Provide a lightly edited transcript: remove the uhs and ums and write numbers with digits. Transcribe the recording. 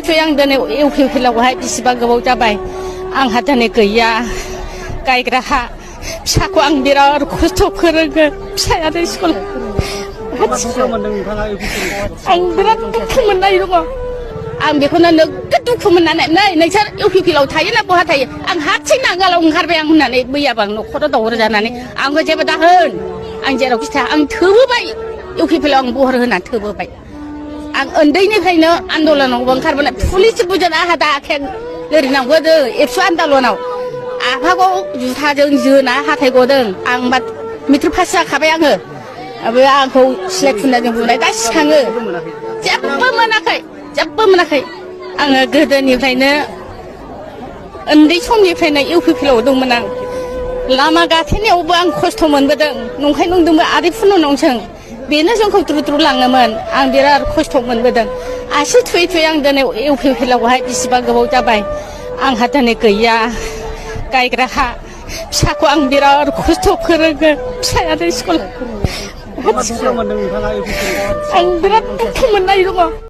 थुयै आं दिनै इउपिपिएलआवहाय बेसेबां गोबाव जाबाय आंहा दिनै गैया गायग्रा हा फिसाखौ आं बिराद खस्थ' फोरोङो फिसायानो स्कुल आं बिराद दुखु मोननाय दङ आं बेखौनो नोगोद दुखु मोननानै नै नोंसोर इउपिपिएलआव थायो ना बहा थायो आं हारसिं नांगालाव ओंखारबाय आं होननानै मैयाबा न'खराव दावराव जानानै आंखौ जेबो दाहोन आं जेरावखि थाया आं थोबोबाय इउपिपिएलआव आं बहर होना थोबोबाय आं उन्दैनिफ्रायनो आन्दलनावबो ओंखारबोनाय पुलिस बुजाना आंहा दाखें ओरैनांबोदों एबसु आन्दलनाव आफाखौ जुथाजों जोना हाथाय गदों आं मा मेट्रिक पास जाखाबाय आङो आंखौ सिलाय खुनाजों बुनाय दा सिखाङो जेबो मोनाखै आङो गोदोनिफ्रायनो उन्दै समनिफ्रायनो इउपिपिएलआव दंमोन आं लामा गाथेनायावबो आं खस्थ' मोनबोदों नंखाय नंदोंबो आदैफोरनाव सों बेनो जोंखौ द्रु लाङोमोन आं बिराद खस्थ' मोनबोदों आसि थुयै आं दिनै इउपिपिएलआवहाय बेसेबां गोबाव जाबाय आंहा दिनै गैया गायग्रा हा फिसाखौ आं बिराद खस्थ' फोरोङो फिसायानो स्कुल आं बिराद दुखु मोननाय दङ।